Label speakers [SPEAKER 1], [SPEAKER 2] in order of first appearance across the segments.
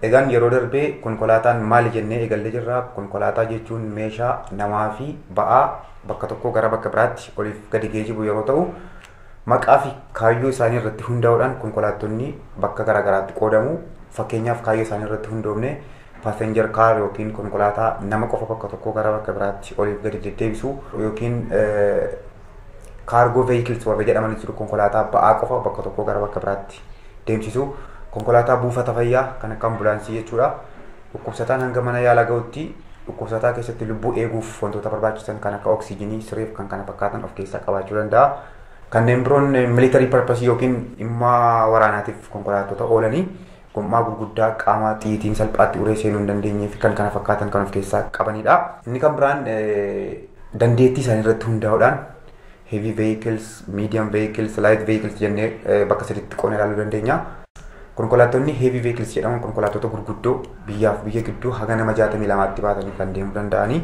[SPEAKER 1] Egaan yeroo darbee konkolaataan maali jennee eegallee jirra. Konkolaataa jechuun meeshaa namaa fi ba'aa bakka tokkoo gara bakka biraatti oliif gadi geejibu yeroo ta'u, maqaa fi kaayyoo isaanii irratti hundaa'uudhaan konkolaattonni bakka garaagaraatti qoodamu. Fakkeenyaaf, kaayyoo isaanii irratti hundoofne passenger car yookiin konkolaataa nama qofa bakka tokkoo gara bakka biraatti oliif gadi deddeebisu yookiin cargo vehicles warra jedhaman jiru, konkolaataa ba'aa qofa bakka tokkoo gara bakka biraatti deemsisu. Konkolaataa buufata fayyaa kan akka ambulaansii jechuudha. Dhukkubsataan hanga mana yaalaa gahutti dhukkubsataa keessatti lubbuu eeguuf wantoota barbaachisan kan akka oksijiinii, sireef kan kana fakkaatan of keessaa qabaachuu danda'a. Kanneen biroon military purpose yookiin dhimma waraanaatiif konkolaattota oolanii gommaa gurguddaa qaama xiyyitiin salphaatti uree seenuu hin dandeenyee fi kan kana fakkaatan kan of keessaa qabanidha. Inni kan biraan dandeettii isaanii irratti hundaa'uudhaan heavy vehicles, medium vehicles, light vehicles jennee bakka sadiitti qoodnee ilaaluu dandeenya. Konkolaattonni heavy vehicles jedhaman konkolaattota gurguddoo biyyaaf biyya gidduu haga nama 62tti baatanii kan deemuu danda'anii.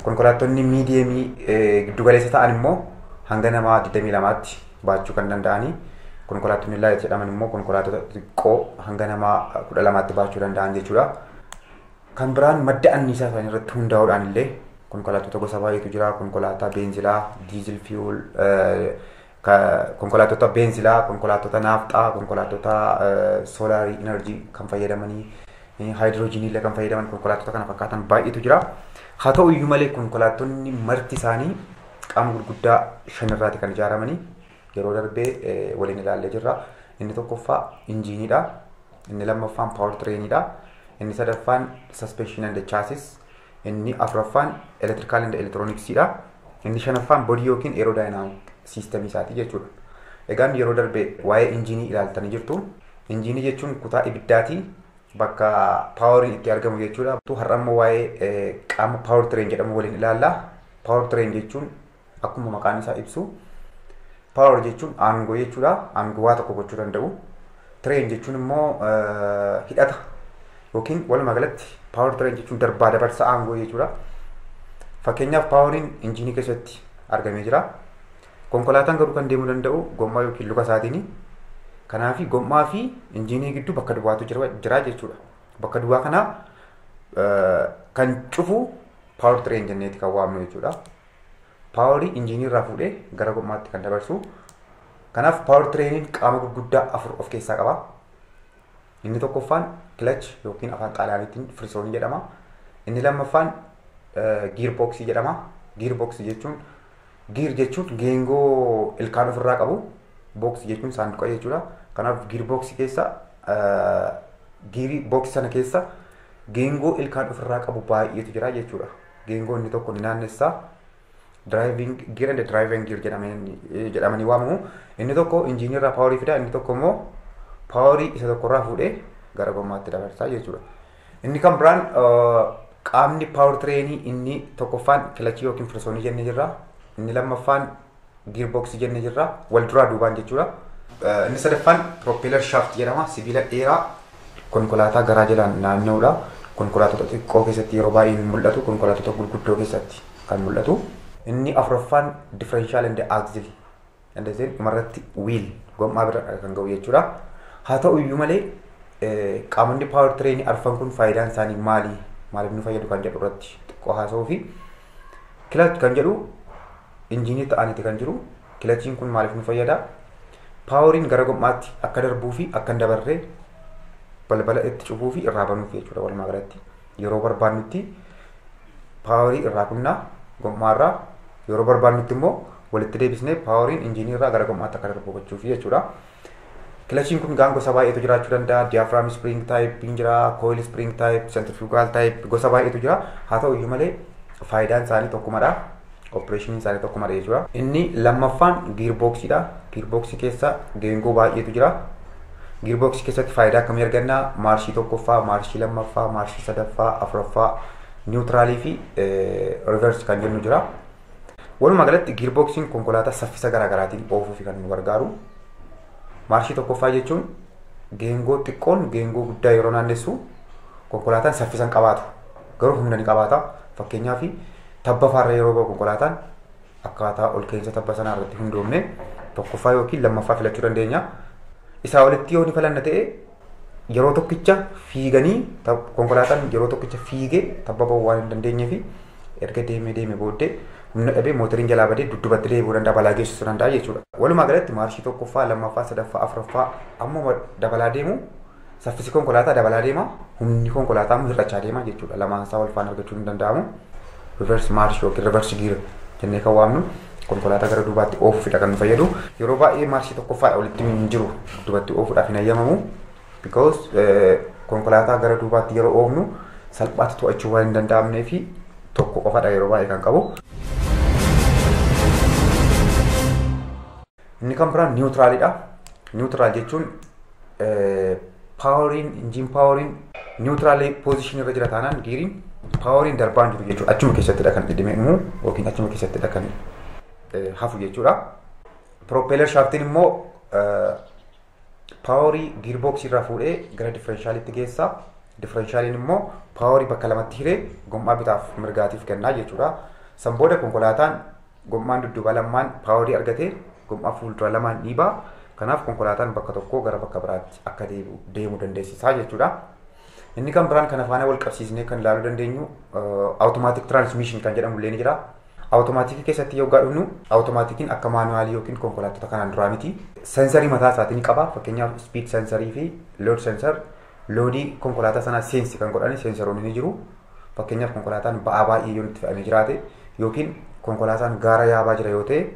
[SPEAKER 1] Konkolaattonni mediumii giddu galeessa ta'an immoo hanga nama 22tti baachuu kan danda'anii. Konkolaattonni light jedhaman immoo konkolaattota xixiqqoo hanga nama 12tti baachuu danda'an jechuudha. Kan biraan madda anniisaa isaanii irratti hundaa'uudhaan illee konkolaattota gosa baay'eetu jira. Konkolaataa beenzilaa, diesel fuel, konkolaattota beenzilaa, konkolaattota naafxaa, konkolaattota solar energy kan fayyadamanii, haayidroojinii illee kan fayyadaman, konkolaattota kana fakkaatan baay'eetu jira. Haa ta'u iyyuu malee konkolaattonni marti isaanii qaama gurguddaa shanirraati kan ijaaramanii, yeroo darbee waliin ilaallee jirra. Inni tokkoffaa injiiniidha. Inni lammaffaan power trainiidha. Inni sadaffaan suspension and chassis. Inni afuraffaan electrical and electronicsiidha. Inni shanaffaan body yookiin aerodynamic system isaati jechuudha. Egaan yeroo darbe waa'ee injiinii ilaaltanii jirtu. Injiinii jechuun kutaa ibiddaati, bakka poweriin itti argamu jechuudha. Har'a immoo waa'ee qaama power train jedhamu waliin ilaalla. Power train jechuun akkuma maqaan isaa ibsu, power jechuun aangoo jechuudha. Aangoo waa tokko gochuu danda'u. Train jechuun immoo hidhata yookiin walumaa galatti power train jechuun darbaa dabarsa aangoo jechuudha. Fakkeenyaaf, poweriin injiinii keessatti argamee jira. Konkolaataan garuu kan deemuu danda'u gommaa yookiin luka isaatiini. Kanaaf gommaa fi injiinii gidduu bakka duwwaatu jira jechuudha. Bakka duwwaa kana kan cufu power train jenneeti kan waamnu jechuudha. Powerii injiinii irraa fuudhee gara gommaatti kan dabarsu. Kanaaf power trainiin qaama gurguddaa afur of keessaa qaba. Inni tokkoffaan clutch yookiin afaan xaaliyaaniitiin firisoonii jedhama. Inni lammaffaan gear boxii jedhama. Gear boxii jechuun, gear jechuun geengoo ilkaan ofirraa qabu, boxii jechuun saanduqa jechuudha. Kanaaf gear boxii keessa, gearii boxii sana keessa geengoo ilkaan ofirraa qabu baay'eetu jira jechuudha. Geengoo inni tokko ni naannessaa. Driving gear and driving gear jedhamanii waamamu. Inni tokko injiinii irraa powerii fida, inni tokko immoo powerii isa tokkorraa fuudhee gara gommaatti dabarsaa jechuudha. Inni kan biraan qaamni power trainii inni tokkoffaan clutchii yookiin firisoonii jennee jirra. Inni lammaffaan gear boxii jennee jirra. Wal duraa duubaan jechuudha. Inni sadaffaan propeller shaft jedhama. Sibiila dheeraa konkolaataa garaa jalaan naanna'uudha. Konkolaattota xixiqqoo keessatti yeroo baay'ee hin mul'atu. Konkolaattota gurguddoo keessatti kan mul'atu. Inni afuraffaan differential and axle. And then dhumarratti wheel, gommaa bira kan ga'u jechuudha. Haa ta'u iyyuu malee qaamonni power trainii arfan kun faayidaan isaanii maali? Maaliif nu fayyadu kan jedhu irratti xiqqoo haasa'uu fi clutch kan jedhu injiinii ta'aniiti kan jiru. Clutchiin kun maaliif nu fayyada? Poweriin gara gommaatti akka darbuu fi akka hin dabarree balbala itti cufuu fi irraa banuuf jechuudha walumaa galatti. Yeroo barbaannutti powerii irraa kunnaa gommaarraa, yeroo barbaannutti immoo walitti deebisnee poweriin injiinii irraa gara gommaatti akka darbu gochuuf jechuudha. Clutchiin kun gaan gosa baay'eetu jiraachuu danda'a. Diaphragm spring type jira, coil spring type, centrifugal type, gosa baay'eetu jira. Haa ta'u iyyuu malee faayidaan isaanii tokkumadha. Operationiin isaanii tokkumadha jechuudha. Inni lammaffaan gear boxiidha. Gear boxii keessa geengoo baay'eetu jira. Gear boxii keessatti faayidaa akkamii arganna? Maarshii tokkoffaa, maarshii lammaffaa, maarshii sadaffaa, afuraffaa, neutralii fi reverse kan jennu jira. Walumaa galatti gear boxiin konkolaataa saffisa garaagaraatiin oofuuf kan nu gargaaru. Maarshii tokkoffaa jechuun geengoo xiqqoon geengoo guddaa yeroo naannessu konkolaataan saffisa hin qabaatu. Garuu humna ni qabaata. Fakkeenyaaf, tabba faarra yeroo ba'u konkolaataan akkaataa ol ka'iinsa tabba sanaa irratti hundoofne tokkoffaa yookiin lammaffaa filachuu dandeenya. Isaa olitti yoo ni filanna ta'e Yeroo tokkicha fiiganii, konkolaataan yeroo tokkicha fiigee tabba ba'uu waan hin dandeenyee fi erga deemee deemee booddee humna dhabee mootoriin jalaa badee dudduubatti deebi'uu danda'a, balaa geessisuu danda'a jechuudha. Walumaa galatti maarshii tokkoffaa, lammaffaa, sadaffaa, afuraffaa ammuma dabalaa deemu saffisi konkolaataa dabalaa deema, humni konkolaataa immoo hir'achaa deema jechuudha. Lamaan isaa wal faana argachuun hin danda'amu. Reverse marsh yookiin reverse gear jennee kan waamnu konkolaataa gara duubaatti oofuufidha kan nu fayyadu. Yeroo baay'ee maarshii tokkoffaadha walitti hin jiru, dudduubatti oofuudhaaf hin eeyyamamu. Because konkolaataa gara duubaatti yeroo oofnu salphaatti to'achuu waan hin danda'amnee fi tokko qofadha yeroo baay'ee kan qabu. Inni kan biraan niwutiraalidha. Neutral jechuun paawariin, engine paawariin neutral position irra jira taanaan geariin paawariin darbaa hin jiru jechuudha. Achuma keessattidha kan dhidhimee dhumu yookiin achuma keessattidha kan hafu jechuudha. Propeller shaftiin immoo paawarii gearbox irraa fuudhee gara differentialitti geessa. Differentialiin immoo paawarii bakka lamatti hiree gommaa bitaaf mirgaatiif kennaa jechuudha. San booda konkolaataan gommaan dudduuba lamaan paawarii argatee gommaa fuuldura lamaan dhiibaa. Kanaaf konkolaataan bakka tokkoo gara bakka biraatti akka deemuu dandeessisaa jechuudha. Inni kan biraan kana faana wal qabsiisnee kan ilaaluu dandeenyu automatic transmission kan jedhamu illee ni jira. Automaatikii keessatti yoggaa dhufnu, automatikiin akka maanuwaalii yookiin konkolaattota kanaan duraa miti. Sensorii mataa isaatii ni qaba. Fakkeenyaaf, speed sensorii fi load sensor, loadii konkolaataa sanaa sense kan godhan sensoroonni ni jiru. Fakkeenyaaf, konkolaataan ba'aa baay'ee yoo itti fe'amee jiraate yookiin konkolaataan gaara yaabaa jira yoo ta'e,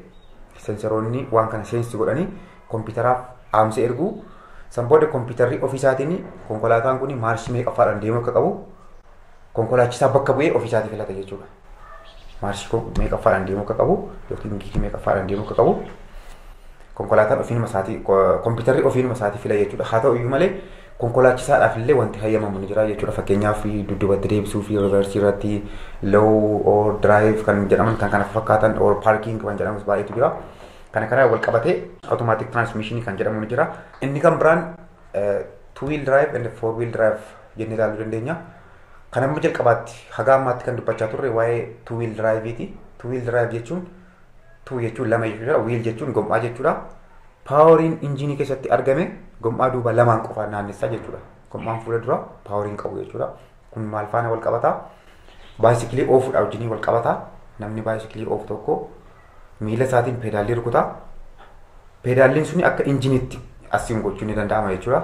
[SPEAKER 1] sensoroonni waan kana sense godhanii kompiitaraaf dhaamsa ergu. San booda kompiitarri ofiisaatiin konkolaataan kun maarshii meeqaffaadhaan deemuu akka qabu konkolaachisaa bakka bu'ee ofiisaatii filata jechuudha. Maarshii meeqaffaadhaan deemuu akka qabu yookiin gearii meeqaffaadhaan deemuu akka qabu konkolaataan ofiinuma isaatii, kompiitarri ofiinuma isaatii fila jechuudha. Haa ta'u iyyuu malee konkolaachisaadhaaf illee wanti hayyamamu ni jira jechuudha. Fakkeenyaaf, dudduubatti deebisuu fi reversii irratti, low or drive kan jedhaman, kan kana fakkaatan, or parking kan jedhamus baay'eetu jira. Kana kana wal qabatee automatic transmission kan jedhamu ni jira. Inni kan biraan two wheel drive and four wheel drive jennee ilaaluu dandeenya. Kan amma jalqabaatti haga ammaatti kan dubbachaa turre waa'ee two wheel driveeti. Two wheel drive jechuun, two jechuun lama jechuudha. Wheel jechuun gommaa jechuudha. Paawariin injiinii keessatti argame gommaa duuba lamaan qofa naannessaa jechuudha. Gommaan fuula dura paawariin qabu jechuudha. Kun maal faana wal qabataa? Baayisikilii oofuudhaa wajjinii wal qabataa. Namni baayisikilii oofu tokko miila isaatiin peedaalii rukutaa. Peedaalliin suni akka injiniitti asiin gochuun ni danda'ama jechuudha.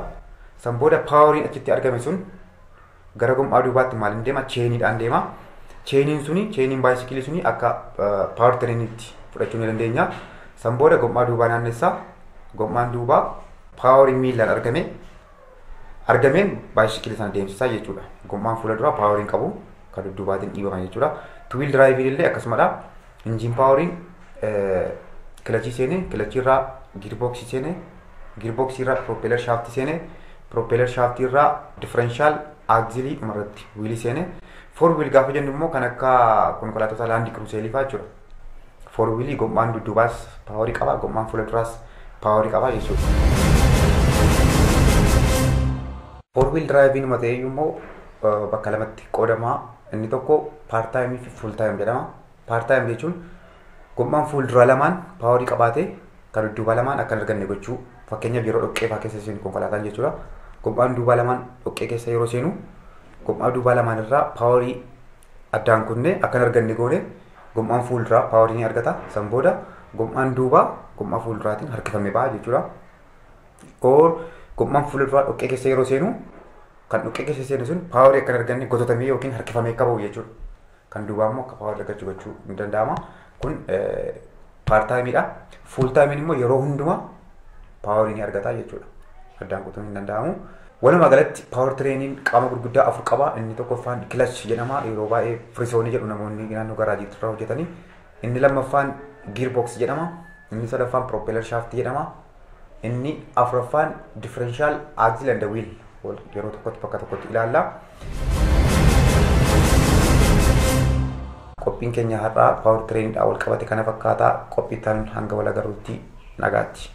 [SPEAKER 1] San booda paawariin achitti argame sun gara gommaa duubaatti maaliin deema? Cheeniidhaan deema. Cheeniin suni, cheeniin baayisikilii suni akka power trainiitti fudhachuu ni dandeenya. San booda gommaa duubaa naannessaa. Gommaan duubaa paawarii miilaan argameen baayisikilii sana deemsisaa jechuudha. Gommaan fuula duraa paawariin qabu kan dudduubaatiin dhiibama jechuudha. Two wheel driveiin illee akkasumadha. Engine paawariin kilachii seenee, kilachii irraa gearboxii seenee, gearboxii irraa propeller shaftii seenee, propeller shaftii irraa differential axleii dhumarratti wheelii seenee. Four wheel gaafa jennu immoo kan akka konkolaattota Land Cruiserii fa'aa jechuudha. Four wheelii gommaan dudduubaas paawarii qaba, gommaan fuula duraas paawarii qaba jechuudha. Four wheel driveiin ta'ee immoo bakka lamatti qoodama. Inni tokko part timeii fi full time jedhama. Part time jechuun gommaan fuulduraa lamaan paawarii qabaatee kan dudduubaa lamaan akka hin arganne gochuu. Fakkeenyaaf, yeroo dhoqqee fa'aa keessa seenu konkolaataan jechuudha. Gommaan duubaa lamaan dhoqqee keessa yeroo seenu, gommaa duubaa lamaan irraa paawarii addaan kunnee akka hin arganne goone, gommaan fuulduraa paawarii ni argata. San booda gommaan duubaa gommaa fuulduraatiin harkifamee ba'a jechuudha. Or gommaan fuulduraa dhoqqee keessa yeroo seenu, kan dhoqqee keessa seenu sun paawarii akka hin arganne gototamee yookiin harkifamee akka bahu jechuudha. Kan duubaa immoo akka paawarii argachuu gochuu ni danda'ama. Kun part timeiidha. Full timeiin immoo yeroo hundumaa paawarii ni argata jechuudha. Addaan kutuun hin danda'amu. Walumaa galatti power trainiin qaama gurguddaa afur qaba. Inni tokkoffaan clutch jedhama. Yeroo baay'ee firisoonii jedhu namoonni naannoo garaajiitti irra hojjetanii. Inni lammaffaan gearbox jedhama. Inni sadaffaan propeller shaft jedhama. Inni afuraffaan differential axle and wheel, yeroo tokkotti bakka tokkotti ilaalla. Qophiin keenya har'aa power trainiidhaan wal qabate kana fakkaataa. Qophii tan hanga wal agarruutti nagaatti.